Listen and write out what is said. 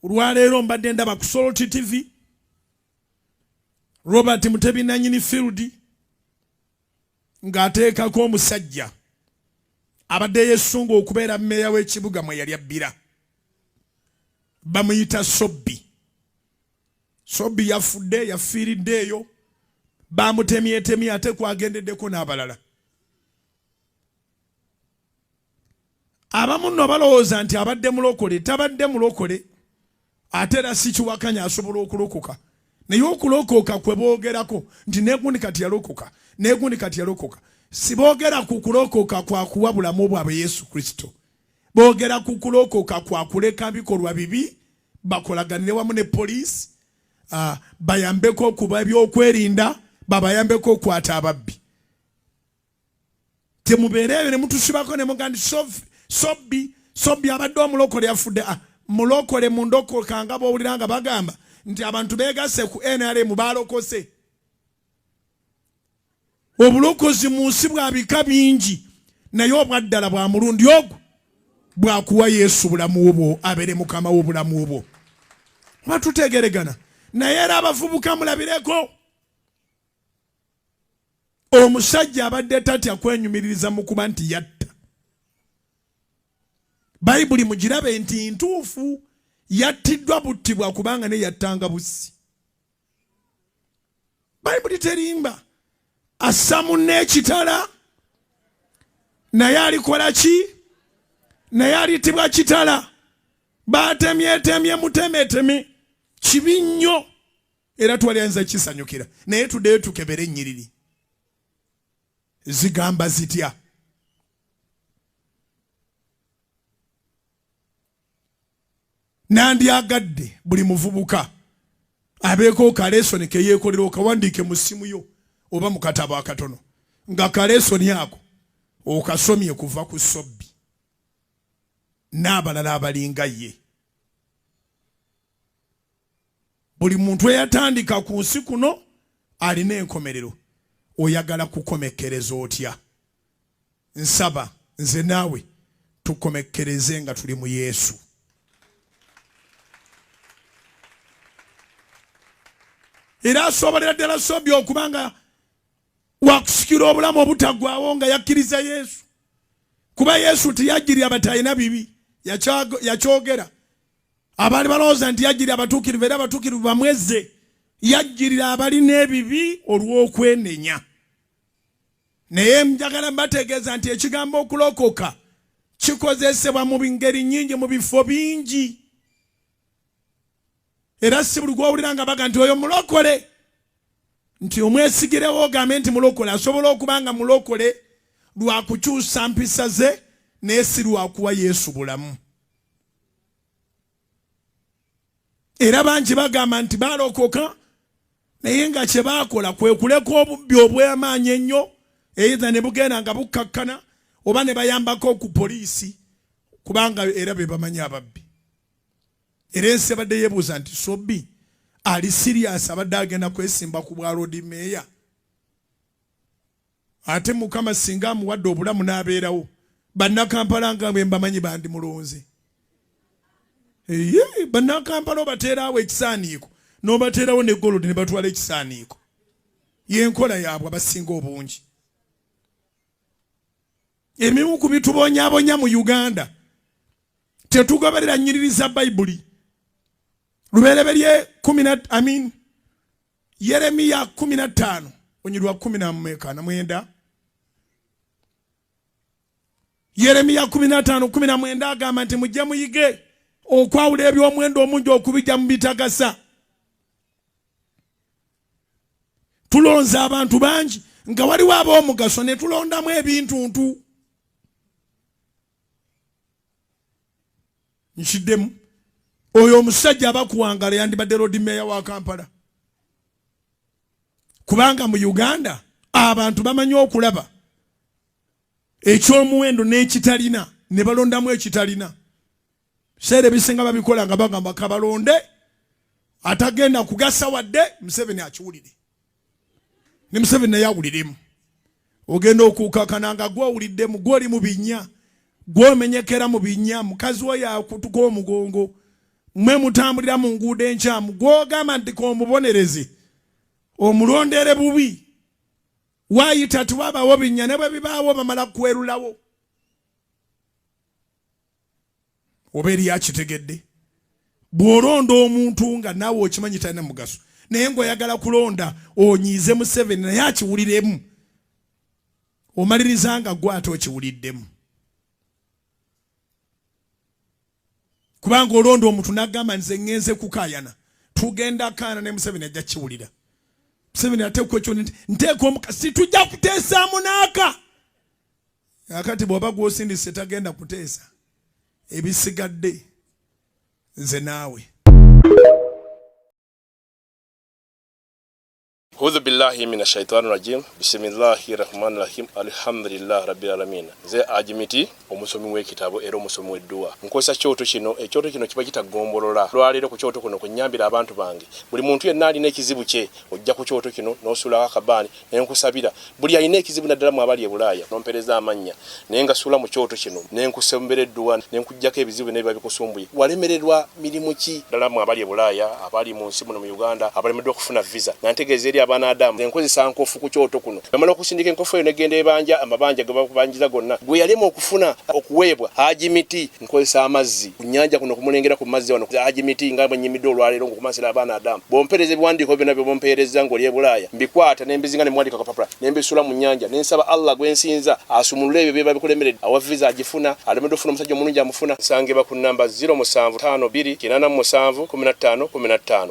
Olwaleero mbadde ndaba ku Salt TV Robert Mutebi nanyini field ng'ateekako omusajja abadde yesunga okubeera mmeeya w'ekibuga mwe yali abbira, bamuyita Sobbi. Sobbi yafudde, yafiiridde eyo, bamutemyetemye ate kwagendeddeko n'abalala. Abamu nno balowooza nti abadde mulokole, tabadde mulokole, ate era si kiwakanya asobola okulokoka, naye okulokoka kwe boogerako nti negundi kati yalokoka, negundi kati yalokoka, siboogera ku kulokoka kwa kuwa bulamu bwabwe Yesu Kristo, boogera ku kulokoka kwa kuleka bikolwa bibi, bakolaganire wamu ne poliisi, bayambeko okuba ebyokwerinda, babayambeko okukwata ababbi. Temubeera eyo ne mutusibako ne mugamba nti Sobbi, Sobbi abadde omulokole yafudde. Mulokole mu ndokoka nga bw'owulira nga bagamba nti abantu beegasse ku NRM baalokose. Obulokozi mu nsi bwa bika bingi, naye obwaddala bwa mulundi ogwo bwakuwa Yesu bulamu bwo abeere mukama w'obulamu bwo. Oba tutegeregana? Naye era abavubuka mulabireko. Omusajja abadde tatya kwenyumiririza mu kuba nti yatta. Bayibuli mugirabe nti ntuufu, yattiddwa buttibwa kubanga ne yattanga bussi. Bayibuli terimba. Assa munne ekitala naye alikola ki? Naye alittibwa kitala. Batemyetemye mutemeteme, kibi nnyo. Era twali ayinza kisanyukira, naye tuddeyo tukebere ennyiriri zigamba zitya. Nandyagadde buli muvubuka abeeko kalesoni ke yeekolera, okawandiike mu ssimu yo oba mu katabo akatono, nga kalesoni ako okasomye kuva ku Sobbi n'abalala abalinga ye. Buli muntu eyatandika ku nsi kuno alina enkomerero. Oyagala kukomekkereza otya? Nsaba nze naawe tukomekkereze nga tuli mu Yesu. Era asobolera ddala Sobbi okuba nga wakusikira obulamu obutaggwaawo nga yakkiriza Yesu, kuba Yesu teyajjirira batalina bibi, yakyogera. Abaali balowooza nti yajjirira abatuukirivu era abatuukirivu bamwezze, yajjirira abalina ebibi olw'okwenenya. Naye njagala mbategeeza nti ekigambo okulokoka kikozesebwa mu ngeri nnyingi, mu bifo bingi, era si buli gw'owulira nga baga nti oyo mulokole nti omwesigirewo ogambe nti mulokole. Asobola okuba nga mulokole lwa kukyusa mpisa ze, naye si lwa kuwa Yesu bulamu. Era bangi bagamba nti balokoka, naye nga kye baakola kwe kuleka obubbi obw'amaanyi ennyo, either ne bugenda nga bukkakkana oba ne bayambako ku poliisi, kubanga era be bamanyi ababbi. Era ensi ebadde yeebuuza nti Sobbi ali sirias, abadde agenda kwesimba ku bwa Lord Mayor, ate Mukama singa amuwadde obulamu n'abeerawo, bannakampala nga bwe mbamanyi bandimulonze. Eye, bannakampala obateerawo ekisaaniiko n'obateerawo ne gold ne batwala ekisaaniiko. Y'enkola yaabwe abasinga obungi. Emimu ku bitubonyaabonya mu Uganda, tetugoberera nnyiriri za Bayibuli. Lubereberye kumi na, I mean, Yeremiya 15 onyirwa kumi na mmeka na mwenda. Yeremiya 15:19 agamba nti mujje muyige okwawula eby'omuwendo omungi okubijja mu bitagasa. Tulonze abantu bangi nga waliwo ab'omugaso ne tulondamu ebintuntu. Nkiddemu, oyo omusajja aba kuwangala yandibadde Lord Mayor wa Kampala, kubanga mu Uganda abantu bamanyi okulaba eky'omuwendo n'ekitalina ne balondamu ekitalina. Biseera ebisinga babikola nga bagamba kabalonde atagenda kugasa wadde Museveni akiwulire, ne Museveni naye awuliremu. Ogenda okuukakana nga gw'owuliddemu, gw'oli mu binnya, gw'omenyekera mu binnya, mukazi wo yakutuka omugongo, Mwe mutambulira mu nguudo enkyamu, gw'ogamba nti k'omubonereze omulondere bubi, waayita tiwabawo binnya, ne bwe bibaawo bamala kwerulawo. Oba eri akitegedde, bw'olonda omuntu nga naawe okimanyi talina mugaso, naye ng'oyagala kulonda onyiize Museveni naye akiwuliremu, omaliriza nga gwe ate okiwuliddemu. Kubanga olonda omuntu n'agamba nze ŋŋenze kukaayana, tugenda kaana ne Museveni ajja kiwulira. Museveni ateekwa ekyo nteeka omuka situjja kuteesaamu naaka. Akati bw'oba gw'osindise tagenda kuteesa, ebisigadde nze naawe. Hudhu billahi mina shaitani rajim bisimillahi rahmani rahim alhamdulillah rabbil alamin. Nze Ajimiti omusomi w'ekitabo era omusomi w'edduwa. Nkozesa kyoto kino, ekyoto kino kiba kitagombolola. Lwaleero ku kyoto kuno kwe nnyambira abantu bange. Buli muntu yenna alina ekizibu kye ojja ku kyoto kino n'osuulako akabaani ne nkusabira. Buli alina ekizibu naddala mwe abali e Bulaaya n'ompeereza amannya naye ngasuula mu kyoto kino ne nkusembera edduwa ne nkuggyako ebizibu byonna ebiba bikusumbuye. Walemererwa mirimu ki? Ddala mwe abali e Bulaaya, abali mu nsi muno mu Uganda abalemeddwa okufuna visa nga ntegeeza eri abaana Adamu nze nkozesa nkofu ku kyoto kuno. Bwemala okusindika enkofu eyo negenda ebanja amabanja gebakubanjiza gonna gwe yalema okufuna okuweebwa Haji Miti. Nkozesa amazzi ku nnyanja kuno kumulengera ku mazzi wano Haji Miti nga bwe nnyimiddwa olwaleero ng'okumansira abaana Adamu. Bw'ompeereza ebiwandiiko byonna by'oba ompeerezza ng'oli e Bulaaya mbikwata ne mbizinga ne mbiwandiika ku kapapula ne mbisuula mu nnyanja ne nsaba Allah gwe nsinza asumulule ebyo ebiba bikulemeredde awa visa agifuna alemeddwa okufuna omusajja omulungi amufuna. Nsangibwa ku nnamba 0752 87 15 15.